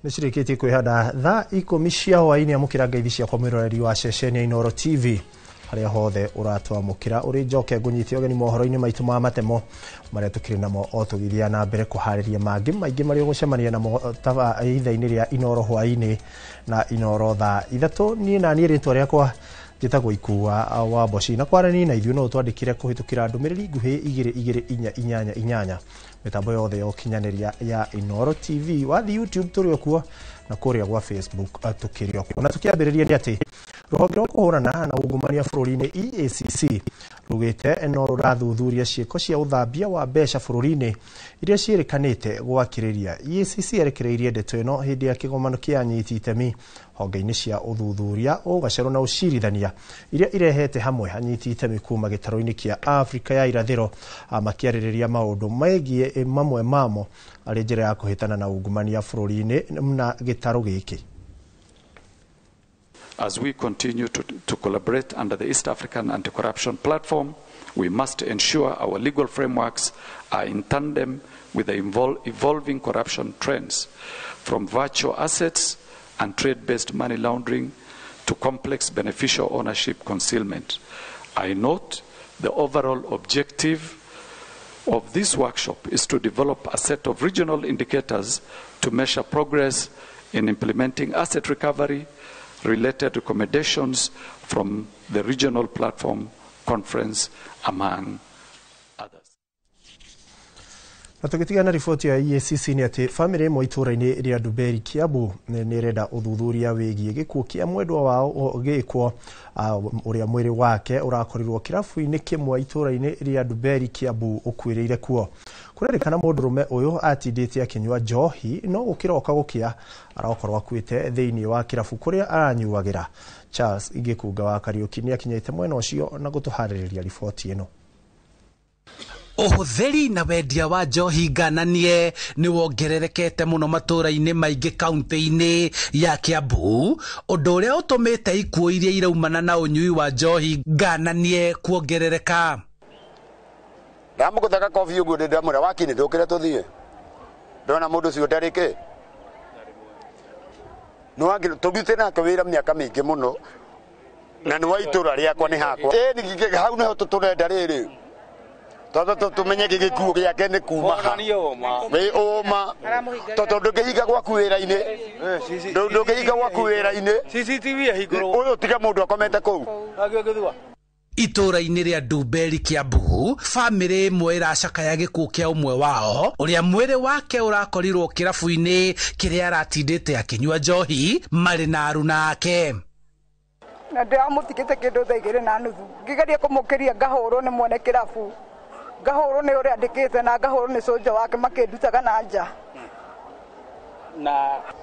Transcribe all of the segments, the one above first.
Nĩ cirĩkĩtie kwĩhanda thaa 10 cia hwaĩ-inĩ. Amũkĩra ngeithi ciakwa mwĩroreri wa ceceni ya Inooro TV harĩa hothe ũratwamũkĩra. Ũrĩ njoke ngũnyite ũgeni mohoro-inĩ maitũ ma matemo marĩa tũkĩrĩ namo o tũgĩthiaga na mbere kũharĩria mangĩ maingĩ marĩa ũgũcemania namo ithaa-inĩ rĩa Inooro hwaĩ-inĩ na Inooro thaa 3. Niĩ na niĩ rĩtwa rĩakwa njĩtagwo Ikua wa Mboci, na kwarani na ithuĩ no ũtwandĩkĩre kũhĩtũkĩra ndũmĩrĩri nguhĩ 22488 mĩtambo yothe ya ũkinyanĩria ya Inooro TV. Wathi YouTube tũrĩ o kuo, na kũrĩa gwa Facebook tũkĩrĩ o kuo. Na tũkĩambĩrĩria nĩ atĩ rũhonge rwa kũhũrana na ungumania bũrũri-inĩ EACC rugĩte no rũrathuthuria ciĩko cia ũthambia wa mbeca bũrũri-inĩ iria ciĩrĩkanĩte gwakĩrĩria. EACC yerekereirie ndeto ĩno hĩndĩ ya kĩgomano kĩa anyiti itemi honge-inĩ cia ũthuthuria, ũgacerwo na ũcirithania iria irehete hamwe anyiti itemi kuma gĩtarũ-inĩ kĩa Afrika ya irathĩro, makĩarĩrĩria maũndũ megiĩ mamwe mamo arĩ njĩra ya kũhĩtana na ungumania bũrũri-inĩ na gĩtarũ gĩkĩ. As we continue to collaborate under the East African Anti-Corruption Platform, we must ensure our legal frameworks are in tandem with the evolving corruption trends, from virtual assets and trade-based money laundering to complex beneficial ownership concealment. I note the overall objective of this workshop is to develop a set of regional indicators to measure progress in implementing asset recovery related recommendations from the regional platform conference, among others. Na tũgĩtigana riboti ya EACC nĩ atĩ bamĩrĩ ĩmwe itũũra-inĩ rĩa Ndumberi, Kiambu nĩ ĩrenda ũthuthuria wĩgiĩ gĩkuũ kĩa mwendwa wao gĩkwo, ũrĩa mwĩrĩ wake ũrakorirwo kĩrabu-inĩ kĩmwe itũũra-inĩ rĩa Ndumberi, Kiambu, ũkuĩrĩire kuo. Kũrerĩkana mũndũrũme ũyũ atindĩte akĩnyua njohi, no gũkĩroka gũkĩa arakorwo akuĩte thĩinĩ wa kĩrabu kũrĩa aranyuagĩra. Charles Gĩkunga wa Kariũki nĩ akinyĩte mwena ũcio na gũtũharĩrĩria riboti ĩno. Ũhũthĩri na wendia wa njohi ngananie nĩ wongererekete mũno matũũra-inĩ maingĩ kaunti-inĩ ya Kiambu, ũndũ ũrĩa ũtũmĩte ikuũ iria iraumana na ũnyui wa njohi ngananie kuongerereka. Ndamũgũthaga kobi ũguo, ndamwĩra wakini ndũkĩre tũthiĩ, ndona mũndũ ũcio ndarĩ kĩ tũrutĩte nake wĩra mĩaka mĩingĩ mũno, na nĩ wa itũra rĩakwa, nĩ hakwa. Ĩni hau nĩho tũrenda rĩrĩ tondũ tũmenye gĩkuũ gĩake nĩ kuma ha wĩ ũma, tondũ ndũngĩhinga gwaku wĩra-inĩ, ndũngĩhinga gwaku wĩra-inĩ ũyũ tiga mũndũ akomete kũu. Itũũra-inĩ rĩa Ndumberi, Kiambu, bamĩrĩ ĩmwe ĩracakaya gĩkuũ kĩa ũmwe wao ũrĩa mwĩrĩ wake ũrakorirwo kĩrabu-inĩ kĩrĩa aratindĩte akĩnyua njohi marĩ na aruna ake. Na ndĩramũtigĩte kĩndũ thaa 2:30, ngĩgeria kũmũkĩria ngahũrwo nĩ mwene kĩrabu, ngahũrwo nĩ ũrĩa andĩkĩte, na ngahũrwo nĩ cũnja wake makĩndutaga na nja. Na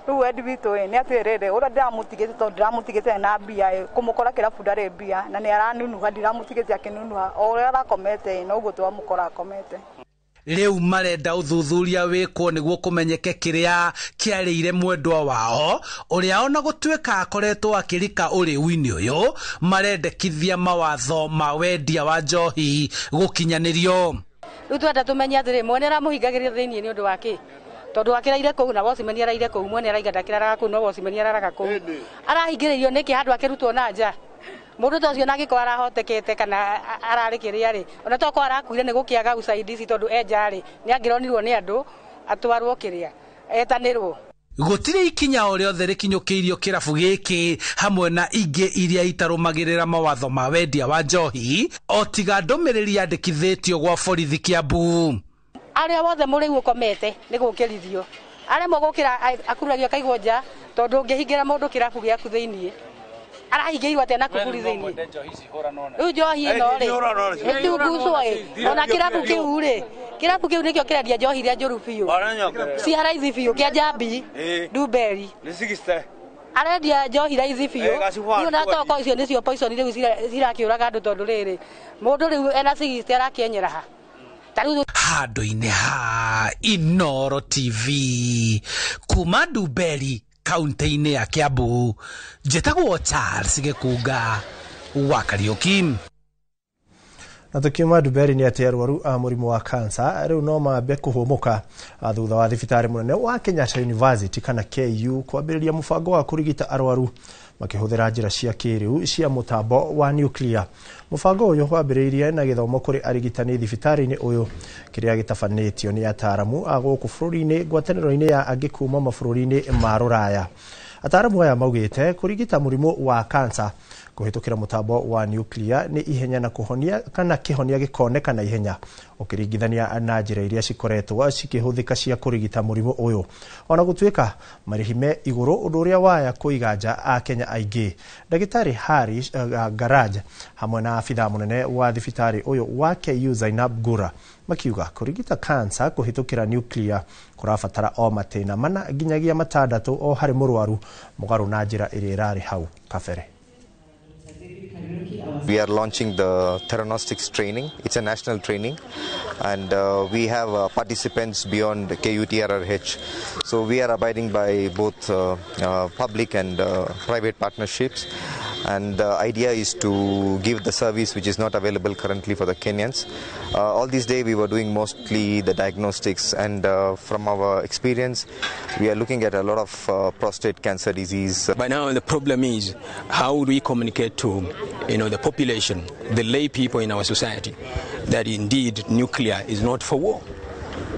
rĩu wendi witũ ĩ nĩ atĩrĩrĩ, ũrĩa ndĩramũtigĩte, tondũ ndĩramũtigĩte na mbia ĩ, kũmũkora kĩrabu ndarĩ mbia na nĩ aranunuha, ndiramũtigĩte akĩnunuha, o ũrĩa arakomete ĩ noguo twamũkora akomete. Rĩu marenda ũthuthuria wĩkwo nĩguo kũmenyeke kĩrĩa kĩarĩire mwendwa wao ũrĩa ona gũtuĩka akoretwo akĩrika ũrĩu-inĩ ũyũ. Marendekithia mawatho ma wendia wa njohi gũkinyanĩrio. Rĩu twenda tũmenye atĩrĩ, mwene aramũhingagĩria thĩinĩ nĩ ũndũ wa kĩ? Tondũ akĩraire kũu na watchman araire kũu, mwene araiga ndakĩraraga kũu, no watchman araraga kũu. Arahingĩrĩirio nĩkĩ handũ akĩrutwo na nja? Mũndũ ta ũcio na angĩkorwo arahotekete kana ararĩ kĩrĩa rĩ, ona tokorwo arakuire nĩ gũkĩaga usaidizi, tondũ enja rĩ, nĩ angĩronirwo nĩ andũ atwarwo kĩrĩa etanĩrwo. Gũtirĩ ikinya o rĩothe rĩkinyũkĩirio kĩrabu gĩkĩ hamwe na ingĩ iria itarũmagĩrĩra mawatho ma wendia wa njohi, o tiga ndũmĩrĩri yandĩkithĩtio gwa borithi Kiambu. Arĩa wothe mũrĩu ũkomete nĩ gũkĩrithio, aremwo gũkĩra akuragio akaigwo nja, tondũ ũngĩhingĩra mũndũ kĩrabu gĩaku thĩiniĩ, arahingĩirwo atĩa na kuburi thĩiniĩ? Rĩu njohi ĩno rĩ ĩtungucwo ĩ, ona kĩrabu kĩu rĩ, kĩrabu kĩu nĩkĩo kĩrendia njohi iria njũru biũ, cia raithi biũ, kĩa Njambi Ndumberi arendia njohi raithi biũ. Rĩu na toko icio nĩcio poison rĩu cirakĩũraga andũ, tondũ rĩrĩ mũndũ rĩu ena 60 arakĩenyera ha ta rĩu. Handũ-inĩ ha Inooro TV kuma Ndumberi kaunti-inĩ ya Kiambu, njĩtagwo Charles Gĩkunga wa Kariũki. Na tukiuma Nduberi nĩ atĩ arwaru a mũrimũ wa kansa rĩu no mambe kũhũmũka thutha wa thibitarĩ mũnene wa Kenyatta University kana KU kwambĩrĩria mũbango wa kũrigita arwaru makĩhũthĩra njĩra cia kĩrĩu cia mũtambo wa nuclear. Mũbango ũyũ wambĩrĩirie na gĩthomo kũrĩ arigitani thibitarĩ-inĩ ũyũ kĩrĩa gĩtabanĩtio nĩ ataaramu a gũkũ bũrũri-inĩ ngwatanĩro-inĩ ya angĩ kuma mabũrũri-inĩ ma rũraya. Ataaramu aya maugĩte kũrigita mũrimũ wa kansa kũhĩtũkĩra mũtambo wa nuclear nĩ ihenya na kũhonia kana kĩhonia gĩkoneka na ihenya ũkĩringithania na njĩra iria cikoretwo cikĩhũthĩka cia kũrigita mũrimũ ũyũ. Ona gũtuĩka marĩhi me igũrũ, ũndũ ũrĩa waya kũiga nja Akenya aingĩ. Ndagĩtarĩ Harish Garaj hamwe na abithaa mũnene wa thibitarĩ ũyũ wa KU Zainab Gura makiuga kũrigita kansa kũhĩtũkĩra nuclear kũrabatara o matĩna 4 nginyagia 6 o harĩ mũrwaru mũgarũ na njĩra ĩrĩa ĩrarĩ hau kabere. We are launching the Theranostics training. It's a national training, and we have participants beyond KUTRRH. So we are abiding by both public and private partnerships, and the idea is to give the service which is not available currently for the Kenyans. All this day we were doing mostly the diagnostics, and from our experience we are looking at a lot of prostate cancer disease. By now the problem is, how do we communicate to the population, the lay people in our society, that indeed nuclear is not for war.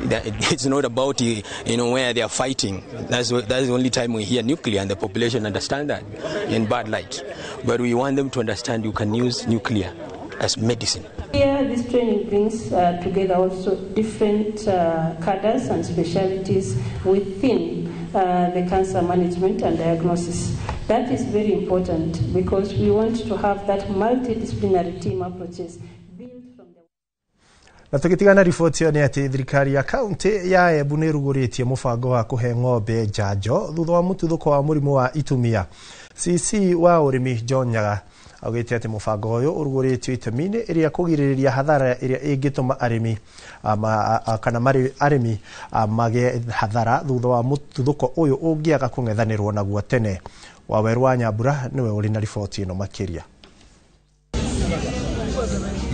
That it's not about where they are fighting. That's the only time we hear nuclear, and the population understand that in bad light. But we want them to understand you can use nuclear as medicine. Here, this training brings together also different cadres and specialties within the cancer management and diagnosis. That is very important because we want to have that multidisciplinary team approaches. Na tũgĩtigana riboti ĩyo nĩ atĩ thirikari ya kaunti ya Embu nĩ ĩrugũrĩtie mũbango wa kũhe ng'ombe njanjo thutha wa mũtuthũko wa mũrimũ wa itumia. CC wa ũrĩmi John Nyaga augĩte atĩ mũbango ũyũ ũrugũrĩtio itemi-inĩ ĩrĩa kũgirĩrĩria hathara ĩrĩa ĩngĩtũma arĩmi kana arĩmi magĩe hathara thutha wa mũtuthũko ũyũ ũngĩaga kũng'ethanĩrwo naguo tene. Waweru wa Nyambura nĩwe ũrĩ na riboti ĩno makĩria.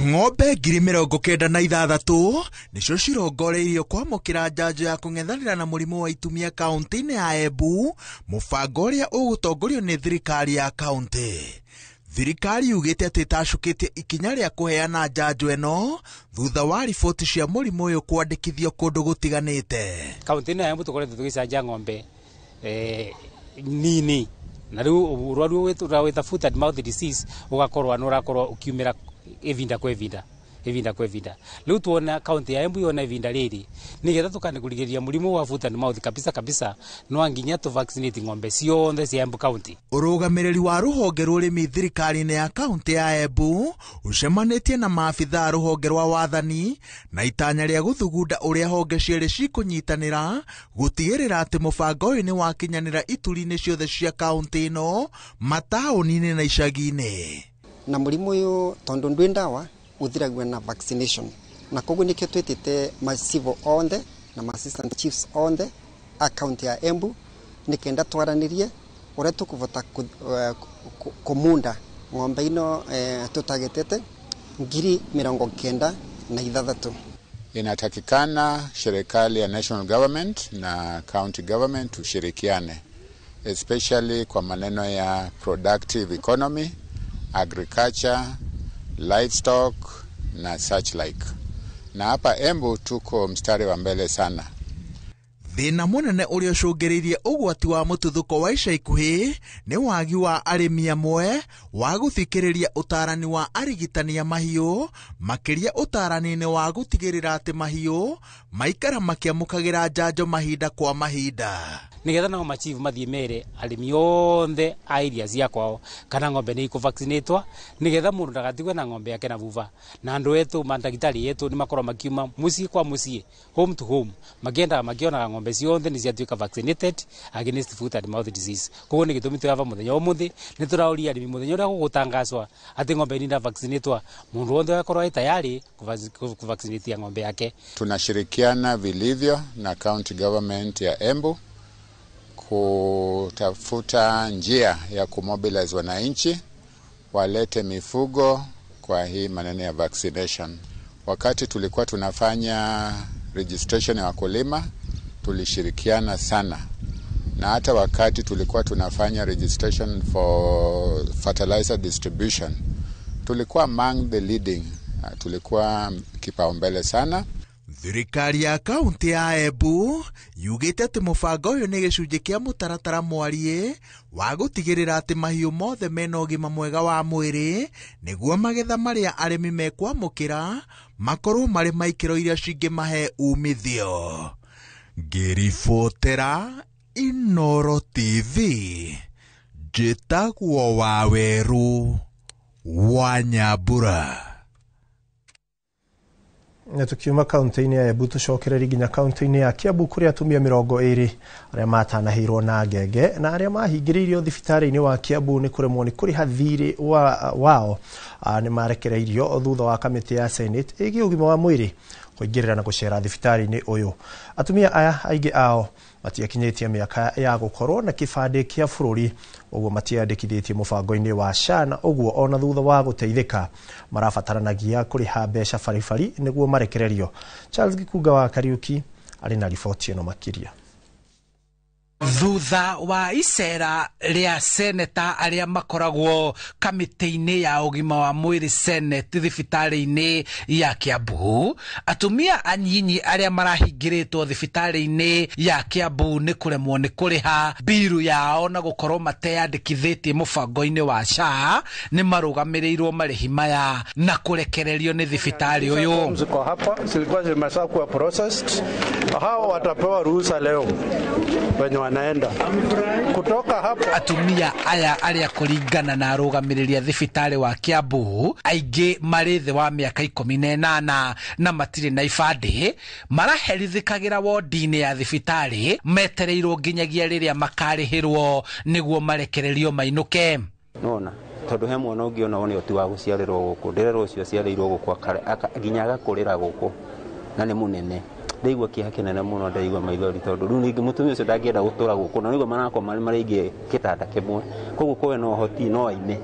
Ng'ombe 96,000 nĩcio cirongoreirio kwamũkĩra njanjo ya kũng'ethanĩra na mũrimũ wa itumia kaunti-inĩ ya Embu, mũbango ũrĩa ũgũtongorio nĩ thirikari ya kaunti. Thirikari yugĩte atĩ ĩtacũkĩtie ikinya rĩa kũheana njanjo ĩno thutha wa riboti cia mũrimũ ũyũ kwandĩkithio kũndũ gũtiganĩte. Kaunti-inĩ ya Embu tũkoretwo tũgĩcanja ng'ombe nini, na rĩu ũrwaru ũrawĩta foot and mouth disease ũgakorwo nĩ ũrakorwo ũkiumĩra ivinda kwa ivinda ivinda kwa ivinda. Rĩu tuona kaunti ya Embu yona ivinda rĩrĩ nĩgetha tũkanĩkũrigĩrĩria mũrimũ wa foot and mouth kabisa kabisa, no nginya tũ vaccinate ng'ombe ciothe cia Embu county. Ũrũgamĩrĩri wa rũhonge rwa ũrĩmi thirikari-inĩ ya kaunti ya Embu ũcemanĩtie na maabithaa a rũhonge rwa wathani na itanya rĩa gũthugunda ũrĩa honge cierĩ cikũnyitanĩra gũtigĩrĩra atĩ mũbango ũyũ nĩ wakinyanĩra ituri-inĩ ciothe cia kaunti ĩno, mataũni-inĩ na icagi-inĩ. Na mũrimũ ũyũ tondũ ndwĩ ndawa ũthiragio na vaccination, na koguo nikio twĩtĩte macivo onthe na ma assistant chiefs onthe a kaunti ya Embu nikenda twaranirie ũrĩa tũkũvota kũmunda ng'ombe ino tũtagĩtĩte 96,000. Inatakikana serikali ya national government na county government tushirikiane, especially kwa maneno ya productive economy, agriculture, livestock na such like. Na hapa Embu tuko mstari wa mbele sana. Thĩna mũnene ũrĩa ũcũngĩrĩirie ũgwati wa mũtuthũko wa ica ikuhĩ nĩ wagi wa arĩmi amwe wa gũthikĩrĩria ũtaarani wa arigitani a mahiũ, makĩria ũtaarani-inĩ wa gũtigĩrĩra atĩ mahiũ maikara makĩamũkagĩra njanjo mahinda kwa mahinda. Nigetha nao machifu mathiĩ mere arĩmi othe a area cia kwao kana ng'ombe nĩ ikũvaccinatwo, nigetha mũndũ ndagatigwe na ng'ombe yake na vuva. Na andũ etũ mandagĩtarĩ etũ nĩ makorwo makiuma mũciĩ kwa mũciĩ, home to home, makĩendaga makĩonaga ng'ombe ciothe nĩ ciatuĩka vaccinated against foot and mouth disease. Koguo nĩ gĩtũmi twĩ ava mũthenya ũmũthĩ nĩ tũraũria arĩmi mũthenya ũrĩa gũgũtangacwa atĩ ng'ombe nĩ ĩravaccinatwo, mũndũ wothe akorwo e tayari kuvaccinate ng'ombe yake. Tunashirikiana vilivyo na county government ya Embu kutafuta njia ya kumobilize wananchi walete mifugo kwa hii maneno ya vaccination. Wakati tulikuwa tunafanya registration ya wakulima tulishirikiana sana, na hata wakati tulikuwa tunafanya registration for fertilizer distribution tulikuwa among the leading, tulikuwa kipaumbele sana. Thirikari ya kaunti ya Embu yugĩte atĩ mũbango ũyũ nĩ gĩcunjĩ kĩa mũtaratara mwariĩ wa gũtigĩrĩra atĩ mahiũ mothe mena ũgima mwega wa mwĩrĩ nĩguo magetha marĩa arĩmi mekwamũkĩra makorwo marĩ ma ikĩro iria cingĩmahe umithio. Ngĩribotera Inooro TV, njĩtagwo Wawerũ wa Nyambura. Na tukiuma kaunti-inĩ ya Embu tũcokererie nginya kaunti-inĩ ya Kiambu kũrĩa atumia 20 arĩa matanahĩirwo na ngenge na arĩa mahingĩrĩirio thibitarĩ-inĩ wa Kiambu nĩ kũremwo nĩ kũrĩha thirĩ wao nĩ marekereirio thutha wa kamĩtĩ ya Senate ĩgiĩ ũgima wa mwĩrĩ kũingĩrĩra na gũcera thibitarĩ-inĩ ũyũ. Atumia aya aingĩ ao matiakinyĩtie mĩaka ya gũkorwo na kĩbandĩ kĩa bũrũri, ũguo matiandĩkithĩtie mũbango-inĩ wa SHA, na ũguo ona thutha wa gũteithĩka marabataranagia kũrĩha mbeca baribari nĩguo marekererio. Charles Gikunga wa Kariuki arĩ na riboti ĩno makĩria. Thutha wa icera rĩa seneta arĩa makoragwo kamĩtĩ-inĩ ya ũgima wa mwĩrĩ Senate thibitarĩ-inĩ ya Kiambu, atumia anyinyi arĩa marahingĩrĩtwo thibitarĩ-inĩ ya Kiambu nĩ kũremwo nĩ kũrĩha mbiru yao na gũkorwo mateyandĩkithĩtie mũbango-inĩ wa SHA nĩ marũgamĩrĩirwo marĩhi maya na kũrekererio nĩ thibitarĩ ũyũ. Ziko hapa zilikuwa zimeshakuwa processed. Hao watapewa ruhusa leo wenye wanaenda kutoka hapo. Atumia aya arĩa kũringana na arũgamĩrĩri a thibitarĩ wa Kiambu aingĩ marĩ thĩ wa mĩaka 18 na matirĩ na ibandĩ, maraherithĩkagĩra wodi-inĩ ya thibitarĩ metereirwo nginyagia rĩrĩa makarĩhĩrwo nĩguo marekererio mainũke. Nona tondũ he mwana ũngĩ ona one ti wa gũciarĩrwo gũkũ, ndĩrerwo ũcio aciarĩirwo gũkũ nginya agakũrĩra gũkũ na nĩ mũnene. Ndaigua kĩeha kĩnene mũno, ndaigua maithori tondũ rĩu ningĩ mũtumia ũcio ndangĩenda gũtũra gũkũ na nĩguo marakoma marĩ aingĩ kĩtanda kĩmwe, koguo kũwe na ũhoti no aime,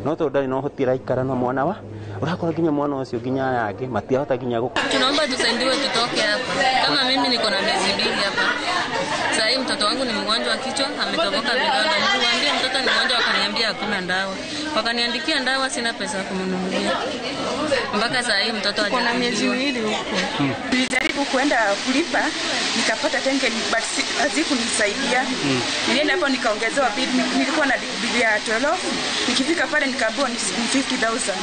no tondũ ndarĩ na ũhoti araikara na mwana wa ũrakora nginya mwana ũcio nginya aya angĩ matiahota nginya gũkũ. Tunaomba tusaidiwe tutoke hapa. Kama mimi niko na miezi 2 hapa. Sasa hii mtoto wangu ni mgonjwa kichwa, ametoboka vidonda. Nilimwambia mtoto ni mgonjwa, wakaniambia hakuna ndawa. Wakaniandikia ndawa, sina pesa ya kumnunulia. Mpaka sasa hii mtoto hajakuwa na miezi 2 huko. Nilijaribu kuenda kulipa, nikapata 10K but hazikunisaidia. Nilienda hapo nikaongezewa bill, nilikuwa na bill ya 12. Nikifika pale nikaambiwa ni 50,000.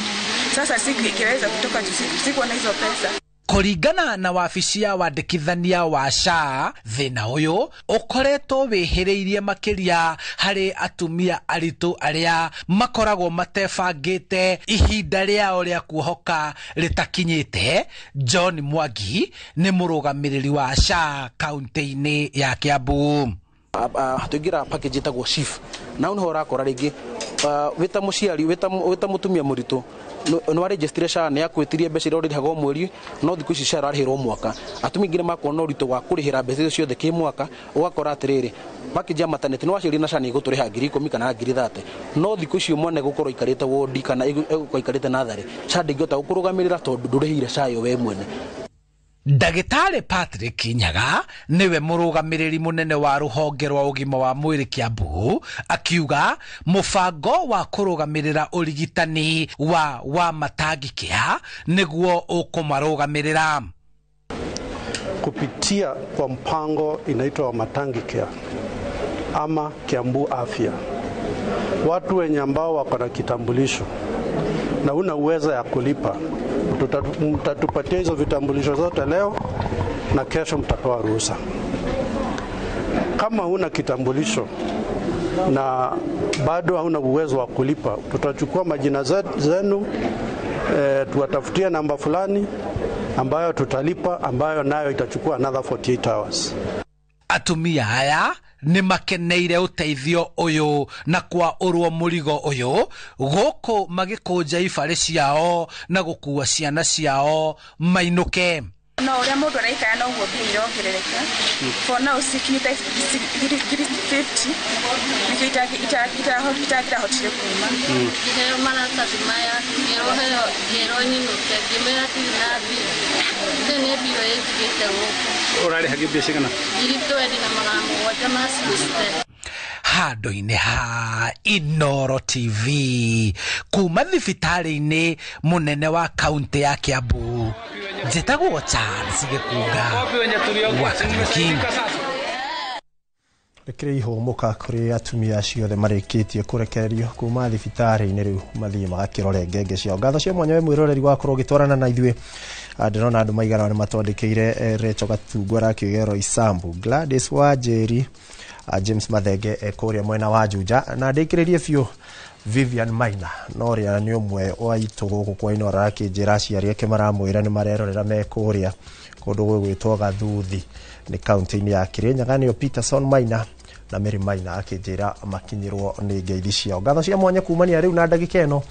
Sasa sikuweza kutoka juu, sikuwa na hizo pesa. Kũringana na wabici ya wandĩkithania wa SHA, thĩna ũyũ ũkoretwo wĩhĩrĩirie makĩria harĩ atumia aritũ arĩa makoragwo matebangĩte ihinda rĩao rĩa kuohoka rĩtakinyĩte. John Mwangi nĩ mũrũgamĩrĩri wa SHA kaunti-inĩ ya Kiambu. Tũingĩra package ĩtagwo SHIF, na nĩho ũrakora rĩngĩ wĩta mũciari wĩta mũtumia mũritũ nĩ warejistire SHA nĩ akwĩtirie mbeca iria ũrĩhaga o mweri, no thikũ ici SHA ĩrarĩhĩrwo mwaka. Atumia aingĩ nĩ makorwo na ũritũ wa kũrĩhĩra mbeca icio ciothe kĩmwaka, ũgakora atĩrĩrĩ package ya maternity nĩ waciarire na SHA nĩ ĩgũtũrĩha 10,000 kana 30,000, no thikũ icio mwana egũkorwo aikarĩte wodi kana egũkorwo aikarĩte natharĩ, SHA ndĩngĩhota gũkũrũgamĩrĩra tondũ ndũrĩhĩire SHA ĩyo we mwene. Ndagĩtarĩ Patrick Nyaga nĩwe mũrũgamĩrĩri mũnene wa rũhonge rwa ũgima wa mwĩrĩ Kiambu, akiuga mũbango wa kũrũgamĩrĩra ũrigitani wa matangi kĩa nĩguo ũkũmarũgamĩrĩra. Kupitia kwa mpango inaitwa Matangi Care ama Kiambu Afya, watu wenye ambao wako na kitambulisho na una uwezo ya kulipa, mtatupatia hizo vitambulisho zote leo na kesho mtapewa ruhusa. Kama huna kitambulisho na bado hauna uwezo wa kulipa, tutachukua majina zenu, tuwatafutie namba fulani ambayo tutalipa, ambayo nayo itachukua another 48 hours. Atumia aya nĩ makeneire ũteithio ũyũ na kwa ũrwo mũrigo ũyũ gũkũ magĩkũnja ibarĩ ciao na gũkua ciana ciao mainũke. No ũrĩa mũndũ araikara noguo mbia irongerereka. For now cikinyĩte 1,050, nĩkĩo itangĩrahotire kuma. Ngĩheo maratathi maya, ngĩrwo heo, ngĩrwo nyinũke, ngĩmera ndirĩ na mbia. Rĩu nĩ mbirũ ĩnjigĩte gũkũ. Ũrarĩhagio mbia cigana? 20,760. Handũ-inĩ ha Inoro TV kuma thibitarĩ-inĩ mũnene wa kaunti ya Kiambu, njĩtagwo Charles Gĩkunga wa Kariuki. Rĩkĩrĩ ihũmũka kũrĩ atumia acio othe marĩkĩtie kũrekererio kuma thibitarĩ-inĩ, rĩu mathiĩ magakĩrore ngenge ciao. Ngatho cia mwanya we mwĩroreri wakorwo ũgĩtwarana na ithuĩ. Ndĩrona andũ maigana nĩ matwandĩkĩire. Recho Gatungu arakĩũgero Isambu, Gladys Wanjĩri, James Mathenge kũrĩa mwena wa Juja, na ndĩkĩrĩrie biũ Vivian Maina no ũrĩa nĩ ũmwe wa itũ gũkũ kwa Inoro, arakĩnjĩra aciari ake maramwĩra nĩ marerorera me kũrĩa kũndũ gwĩgwĩtwo Gathuthi, nĩ kaunti-inĩ ya Kirinyaga, nĩo Peterson Maina na Mary Maina, akĩnjĩra makinyĩrwo nĩ ngeithi ciao. Ngatho cia mwanya kumania rĩu na ndagĩka ĩno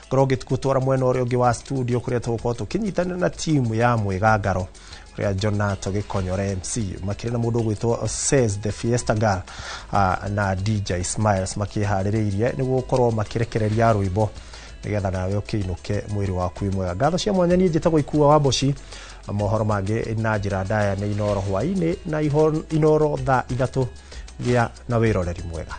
ngorwo ngĩgũtwara mwena ũrĩa ũngĩ wa studio, kũrĩa tũgũkorwo tũkĩnyitanĩra na timu ya Mwĩgangaro, kũrĩa Jonato Gĩkonyore MC makĩrĩ na mũndũ ũgwĩtwo Says the Fiesta Girl na DJ Smiles makĩharĩrĩirie nĩguo gũkorwo makĩrekereria rwĩmbo nĩgetha nawe ũkĩinũke mwĩrĩ waku wĩ mwega. Ngatho cia mwanya, niĩ njĩtagwo Ikua wa Mboci. Mohoro mangĩ na njĩra ndaya nĩ Inoro hwaĩ-inĩ na Inoro thaa 3. Gĩa na wĩroreri mwega.